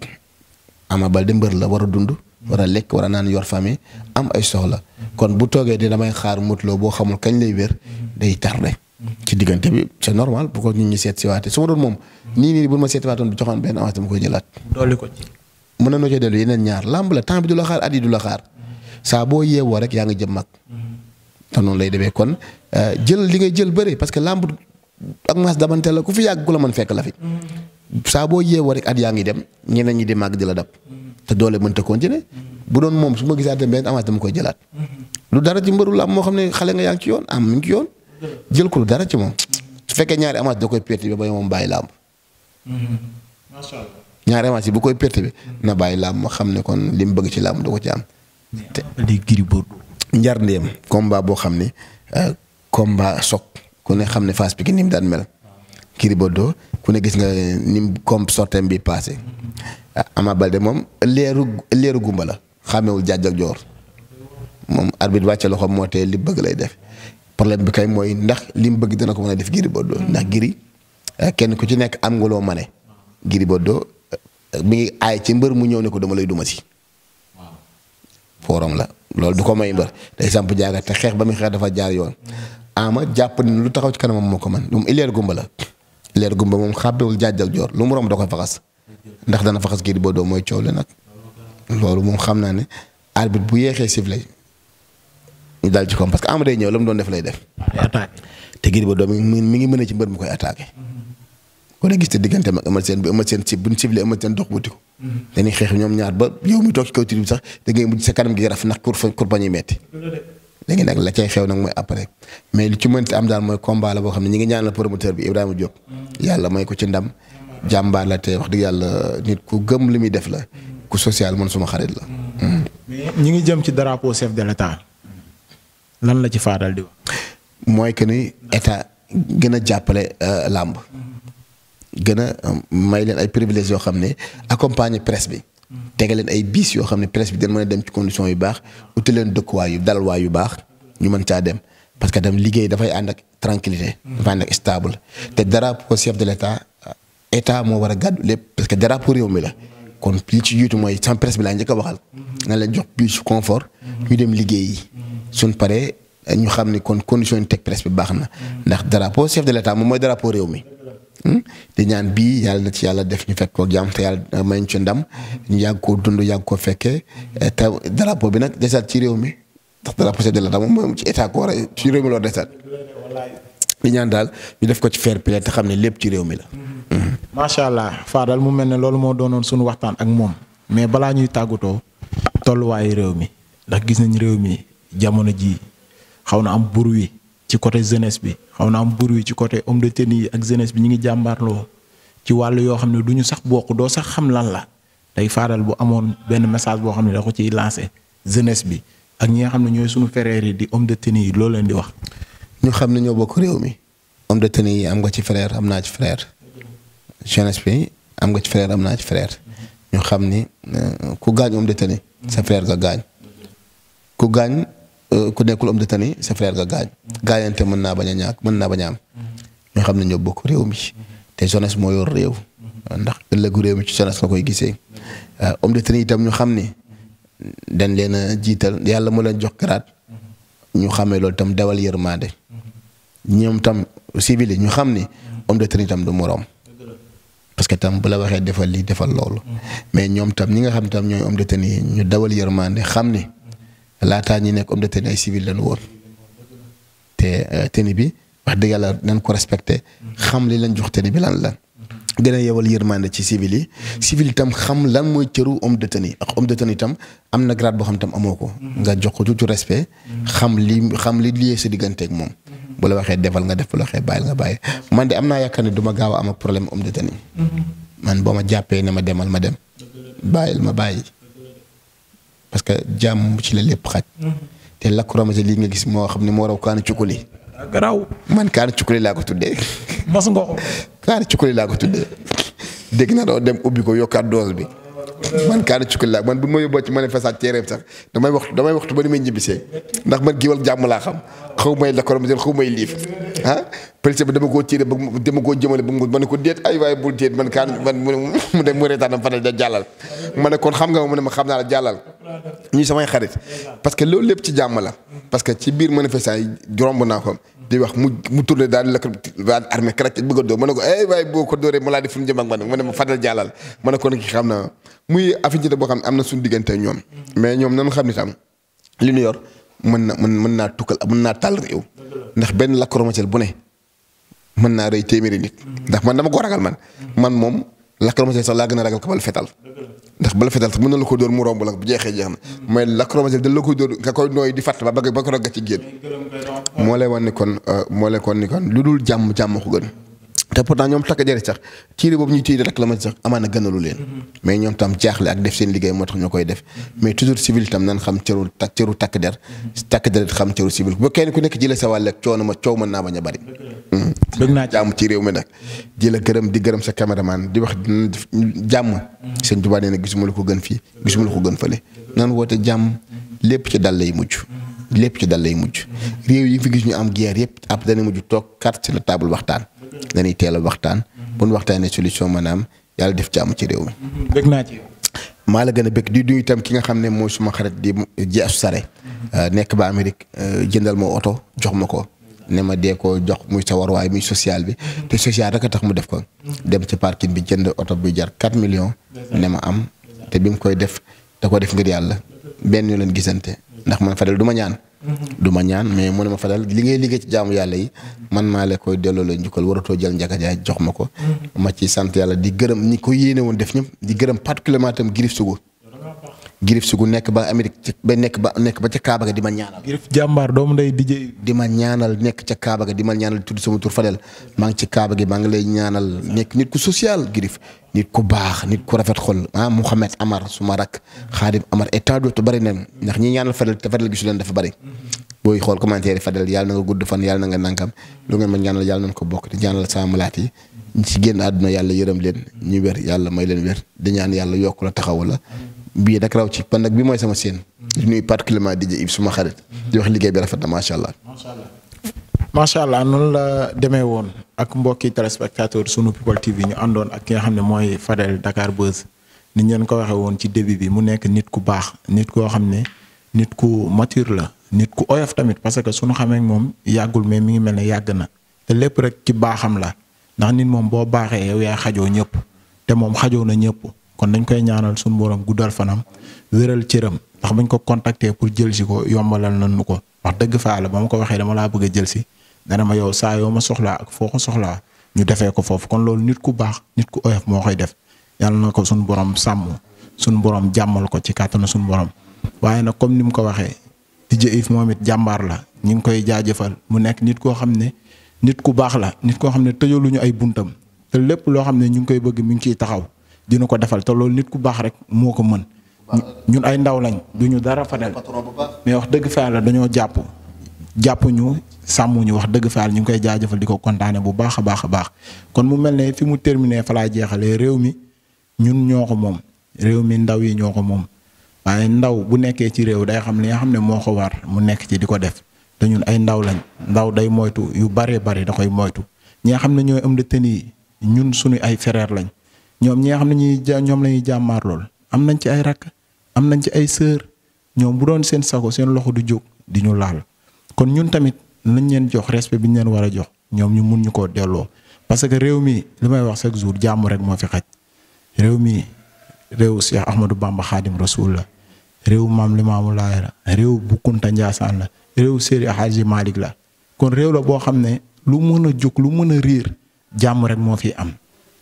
Ama Baldé mbër la war a dund. war a lekk war a naan yor famille am ay soxla kon bu toogee di damay xaar Modou Lo boo xamul kañ lay wér day tardé. ci diggante bi c'est normal bu ko nit ñi seet si waatee su ma doon moom nii bu ma seeti waatoon bu joxoon benn avance dama koy jëlaat. dolli ko ci. mën na noo cee dellu yeneen ñaar làmb la temps bi du la xaar at yi du la xaar saa boo yeewoo rek yaa ngi jëm mag. te noonu lay demee kon jël li ngay jël bëri parce que làmb ak maas damante la ku fi yàgg ku la mën fekk la fi. saa boo yeewoo rek at yaa ngi dem ñeneen ñi di màgg di la dab. te doole mënta continuer bu doon moom su ma gisaatee benn avance dama koy jëlaat. lu dara ci mbëru làmb moo xam ne xale nga yaa ngi ci yoon mi ngi ci yoon. jël ko lu dara ci moom su fekkee ñaari avance da koy perte bi ba moom bàyyi làmb. macha allah. ñaari avance yi bu koy perte bi na bàyyi làmb ma xam ne kon li mu bëgg ci làmb da ko ci am. te di Gris Bordeaux. njar ndéem combat boo xam ni combat choc ku ne xam ne Fass Pikine ni mu daan mel. Gris Bordeaux ku ne gis nga ni mu comme sortem bi passé. Ama Baldé moom leeru gumba la xàmmewul jaaj ak joor moom arbitre wàcce loxo moo tee li bëgg lay def problème bi kay mooy ndax li mu bëgg dana ko mën a def Gris Bordeaux ndax Gris kenn ku ci nekk am nga loo mane Gris Bordeaux mi ngi aay ci mbër mu ñëw ne ko dama lay duma si forum la loolu du ko may mbër day samp jaaga te xeex ba muy xeex dafa jaar yoon Ama jàpp ni lu taxaw ci kanamam moo ko man moom leer gumba la leer gumba moom xàbbewul jaaj ak joor lu mu romb da koy faxas ndax dana faxas Gris Bordeaux mooy coow le nag loolu moom xam naa ne arbitre bu yeexee sifflet ñu daal ci koom parce que Ama day ñëw la mu doon def lay def. te Gris Bordeaux mi ngi mën a ci mbër mu koy attaqué. ku ne gis te diggante mag Eumeu Sène bi Eumeu Sène si buñ sifflet Eumeu Sène dox wuti ko. dañuy xeex ñoom ñaar ba yow mi toog ci kaw tur bi sax da ngay mujj sa kanam gi raf ndax kur bañuy metti léegi nag la cay xew nag mooy après mais li ci mënti am daal mooy combat la boo xam ne ñi ngi ñaanal promoteur bi Ibrahima Diop. yàlla may ko ci ndam. jàmbaar la te wax dëgg yàlla nit ku gëm li muy def la ku social man suma xarit la. mais ñi ngi jëm ci drapeau chef de l'état lan la ci Fadal di wax. mooy que ni état gën a jàppale làmb gën a may leen ay privilèges yoo xam ne accompagner presse bi. tege leen ay bis yoo xam ne presse bi dañ mën a dem ci conditions yu baax uti leen dëkkuwaay yu dalwaay yu baax ñu mën caa dem parce que tam liggéey dafay ànd ak tranquillité dafay ànd ak stable te drapeau chef de l'état état moo war a gàddu lépp parce que drapeau réew mi la kon li ci jiitu mooy sans presse bi laa njëkk a waxal nga leen jox plus confort ñu dem liggéey yi suñ paree ñu xam ni kon condition yi teg presse bi baax na ndax drapeau chef de l'état moom mooy drapeau réew mi di ñaan bii yàlla na ci yàlla def ñu fekk ko jàmm te yàlla may ñu ci ndam ñu yàgg koo dund yàgg koo fekkee te drapeau bi nag desaat ci réew mi ndax drapeau chef de l'état moom ci état ko war a ci réew mi loolu desaat di ñaan daal ñu def ko ci fair play te xam ne lépp ci réew mi la. macha allah Fadal mu mel ne loolu moo doonoon suñu waxtaan ak moom mais balaa ñuy tàggatoo tolluwaayu réew mi ndax gis nañ réew mi jamono ji xaw na am bruit ci côté jeunesse bi xaw na am bruit ci côté homme de tenue yi ak jeunesse bi ñu ngi jàmbaarloo ci wàllu yoo xam ne du ñu sax bokk doo sax xam lan la tey Fadal bu amoon benn message boo xam ne da ko ciy lancé jeunesse bi ak ñi nga xam ne ñooy suñu frères yi di homme de tenue yi loolu leen di wax. ñu xam ne ñoo bokk réew mi homme de tenue yi am nga ci frère am naa ci frère. jeunesse bi am nga ci frère am naa ci frère ñu xam ni ku gaañ homme de tenue sa frère nga gaañ ku gaañ ku nekkul homme de tenue sa frère nga gaañ gaañante mën naa bañ a ñàkk mën naa bañ a am ñu xam ne ñoo bokk réew mi te jeunesse moo yor réew ndax ëllëgu réew mi ci jeunesse nga koy gisee homme de tenue itam ñu xam ni dañ leen a jiital yàlla moo leen jox grade ñu xamee loolu itam dawal yërmande ñoom tam civil yi ñu xam ni homme de tenue itam du moroom parce que tam bu la waxee defal lii defal loolu mais ñoom tam ñi nga xam tam ñooy homme de tenue yi ñu dawal yërmande xam ni laataa ñi nekk homme de tenue ay civil lañu woon te tenue bi wax dëgg yàlla nañ ko respecté xam li lañ jox tenue bi lan la gën a yewal yërmande ci civil yi civil itam xam lan mooy cëru homme de tenue ak homme de tenue itam am na grade boo xam tam amoo ko nga jox ko tuuti respect xam li liyee sa digganteeg moom bu la waxee defal nga def bu la waxee bàyyil nga bàyyi man de am naa yaakaar ne du ma gaaw a am ak problème homme de tenue man boo ma jàppee ne ma demal ma dem bàyyil ma bàyyi parce que jàmm ci la lépp xaj te lakku ramase lii nga gis moo xam ne moo raw kaana cukkuli garaaw man kaana cukkuli laa ko tuddee mos nga ko kaana cukkuli laa ko tuddee dégg na doo dem ubbi ko yokkaat dose bi man kaana cukkal laa man bu ma yóbboo ci manifestation teereem sax damay waxtu ba ni may ñibbisee ndax man giwal jàmm laa xam xaw may lakkorom xaw may liif police bi dama koo tiire ba dama koo jëmale ba ma ne ko déet ay waaye bul déet man kaan man mu dem mu reetaanam Fadel da jàllal ma ne kon xam nga ma mu ne ma xam naa la jàllal ñuy samay xarit parce que loolu lépp ci jàmm la parce que ci biir manifestation yi romb naa ko di wax mu tourné daal la ko waa armée karacc bëgg a dóor ma ne ko ay waaye boo ko dóoree mu laa di fu mu jëm ak man ma ne ma Fadel jàllal ma ne kon ki xam na muy affinité boo xam ne am na suñu diggante ñoom mais ñoom nañu xam ni tam li ñu yor mën naa tukkal mën naa tàll réew ndax benn lacrymogène bu ne mën naa rey téeméeri nit ndax man dama ko ragal man moom lacrymogène sax laa gën a ragal ko bal fetal ndax bal fetal sax mën na la ko dóor mu romb la bu jeexee jeex na mais lacrymogène da la koy dóor nga koy nooy di fàtt ba ko rogga ci génn moo lay wan ni kon lu dul jàmm ko gën te pourtant ñoom takk jëri sax tiire boobu ñuy tiire rek la ma sax amaana gënalu leen mais ñoom tam jaaxle ak def seen liggéey moo tax ñoo koy def mais toujours civil tam nan xam cëru takk der xam cëru civil ba kenn ku nekk jëlee sa wàll ak coow mën naa bañ a bari bëgg naa jàmm ci réew mi nag di la gërëm di gërëm sa caméraman di wax jàmm sëñ Tuubaa nee na gisuma la ko gën fii gisuma la ko gën fële nan woote jàmm lépp ci dal lay mujj réew yi fi gis ñu am guerre yëpp ab dana mujj toog carte sur la table waxtaan dañuy teel a waxtaan bu ñu waxtaanee solution maanaam yàlla def jàmm ci réew mi. bëgg naa ci. maa la gën a bëgg di nuyu itam ki nga xam ne mooy suma xarit di ji asu sare nekk ba Amérique jëndal ma oto jox ma ko ne ma dee ko jox muy sa warwaay muy social bi te social rek a tax mu def ko dem ci parking bi jënd oto bi jar 4 millions ne ma am te bi mu koy def da ko def ngir yàlla benn ñu leen gisante ndax man Fadel du ma ñaan mais mu ne ma Fadel li ngay liggéey ci jaamu yàlla yi man maa la koy delloo la njukkal waratoo jël Ndiaga Jaay jox ma ko ma ci sant yàlla di gërëm ñi ko yéene woon def ñëpp di gërëm particulièrement tam Girif Sougou nekk ba Amérique nekk ba ca Kaaba ga di ma ñaanal. Girif jàmbaar doomu ndey DJ. di ma ñaanal nekk ca Kaaba ga di ma ñaanal tudd sama tur Fadel maa ngi ci Kaaba gi maa ngi lay ñaanal nekk nit ku social Girif nit ku baax nit ku rafet xol Mouhamed Amar suma rak Khadim Amar et tant d'autres bari nañ ndax ñi ñaanal Fadel te Fadel gisu leen dafa bari. booy xool commentaire Fadel yàlla na nga gudd fan yàlla na nga nankam lu ngeen ma ñaanal yàlla nañ ko bokk di ñaanal sama malaat yi ñi ci génn àdduna yàlla yërëm leen ñu wér yàlla may leen wér di ñaan yàlla yokk la taxaw la bii nag raw ci pan nag bi mooy sama seen di nuyu particulièrement DJ Yves suma xarit di wax liggéey bi rafet na macha allah. macha allah noonu la demee woon ak mbokki téléspectateur sunu People TV ñu àndoon ak ki nga xam ne mooy Fadel Dakar Buzz ni ñu leen ko waxee woon ci début bi mu nekk nit ku baax nit koo xam ne nit ku mature la nit ku oyof tamit parce que sunu xamee moom yàggul mais mi ngi mel ne yàgg na te lépp rek ci baaxam la ndax nit moom boo baaxee yow yaay xajoo ñëpp te moom xajoo na ñëpp. kon dañ koy ñaanal suñu borom guddal fanam wéral cëram ndax bañ ko contacter pour jël si ko yombalal nañu ko wax dëgg fa la ba ma ko waxee dama laa bëgg a jël si dana ma yow saa yoo ma soxlaa ak foo ko soxlaa ñu defee ko foofu kon loolu nit ku baax nit ku oyof moo koy def yàlla na ko suñu borom sàmm suñu borom jàmmal ko ci kàttanu suñu borom. waaye nag comme ni mu ko waxee DJ Yves moom it jàmbaar la ñu ngi koy jaajëfal mu nekk nit koo xam ne nit ku baax la nit koo xam ne tëjaluñu ay buntam te lépp loo xam ne ñu ngi koy bëgg mi ngi ciy taxaw. dina ko defal te loolu nit ku baax rek moo ko mën ñun ay ndaw lañ duñu dara Fadel mais wax dëgg fa la dañoo jàpp ñu sàmm ñu wax dëgg fa ñu ngi koy jaajëfal di ko kontaane bu baax a baax kon mu mel ne fi mu terminé fa laa jeexalee réew mi ñun ñoo ko moom réew mi ndaw yi ñoo ko moom waaye ndaw bu nekkee ci réew day xam li nga xam ne moo ko war mu nekk ci di ko def te ñun ay ndaw lañ ndaw day moytu yu bare da koy moytu ñi nga xam ne ñooy homme de tenue yi ñun suñu ay frère lañ ñoom ñi nga xam ne ñoom la ñuy jàmmaar lool am nañ ci ay rakk am nañ ci ay sœur ñoom bu doon seen sago seen loxo du jóg di ñu laal kon ñun tamit nañ leen jox respect bi ñu leen war a jox ñoom ñu mun ñu koo delloo parce que réew mi li may wax chaque jour jàmm rek moo fi xaj réew mi réew Cheikh Ahmadou Bamba Khadim Rasoul la réew Maam Limaamu Laay la réew Bu Kunta Njaasaan la réew Seydi Hadji Malick la kon réew la boo xam ne lu mën a jóg lu mën a riir jàmm rek moo fi am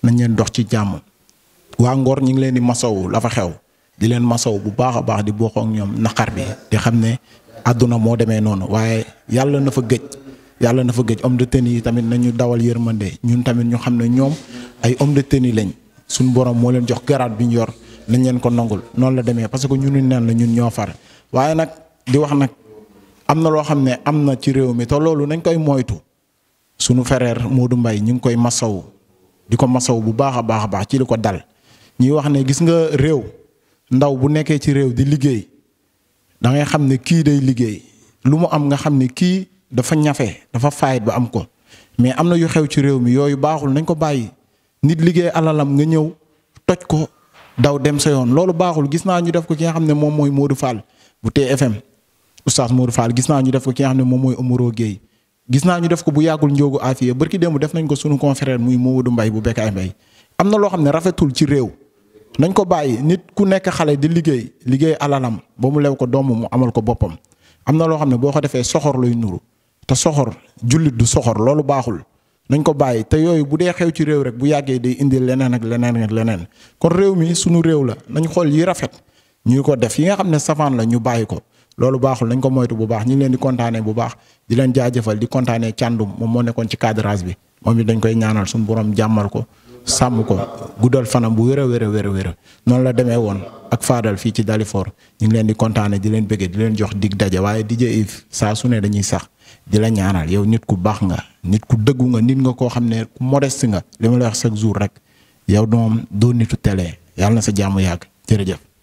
nañ leen dox ci jàmm waa Ngor ñu ngi leen di masawu la fa xew di leen masaw bu baax a baax di bokk ak ñoom naqar bi di xam ne àdduna moo demee noonu waaye yàlla na fa gëj homme de tenue yi tamit nañu dawal yërmande ñun tamit ñu xam ne ñoom ay homme de tenue lañ suñ borom moo leen jox garaat bi ñu yor nañ leen ko nangul noonu la demee parce que ñunu neen la ñun ñoo far waaye nag di wax nag am na loo xam ne am na ci réew mi te loolu nañ koy moytu sunu frère Modou Mbaye ñu ngi koy masaw di ko masaw bu baax a baax ci li ko dal ñuy wax ne gis nga réew ndaw bu nekkee ci réew di liggéey da ngay xam ne kii day liggéey lu mu am nga xam ne kii dafa ñafe dafa fayit ba am ko mais am na yu xew ci réew mi yooyu baaxul nañ ko bàyyi nit liggéey alalam nga ñëw toj ko daw dem sa yoon loolu baaxul. gis naa ñu def ko ki nga xam ne moom mooy Modou Fall bu TFM oustaz Modou Fall gis naa ñu def ko ki nga xam ne moom mooy Omaro Gueye gis naa ñu def ko bu yàggul Ndiogu Afia barki démb def nañ ko sunu confrère muy Mamadou Mbaye bu Bekkaay Mbaye am na loo xam ne rafetul ci réew nañ ko bàyyi nit ku nekk xale di liggéey alalam ba mu lew ko doom mu amal ko boppam am na loo xam ne boo ko defee soxor lay nuru te soxor jullit du soxor loolu baaxul nañ ko bàyyi te yooyu bu dee xew ci réew rek bu yàggee day indi leneen ak leneen ak leneen kon réew mi sunu réew la nañ xool yi rafet ñu ko def yi nga xam ne safaan la ñu bàyyi ko loolu baaxul nañ ko moytu bu baax ñu ngi leen di kontaanee bu baax di leen jaajëfal di kontaanee càndum moom moo nekkoon ci cadrage bi moom it dañ koy ñaanal suñu borom jàmmal ko sàmm ko guddal fanam bu wér a wér a noonu la demee woon ak Fadal fii ci Dalifort ñu ngi leen di kontaanee di leen bëggee di leen jox dig daje waaye DJ Yves saa su ne dañuy sax di la ñaanal yow nit ku baax nga nit ku dëggu nga nit nga koo xam ne ku modeste nga li ma la wax chaque jour rek yow doom doo nitu télé yàlla na sa jàmm yàgg jërëjëf.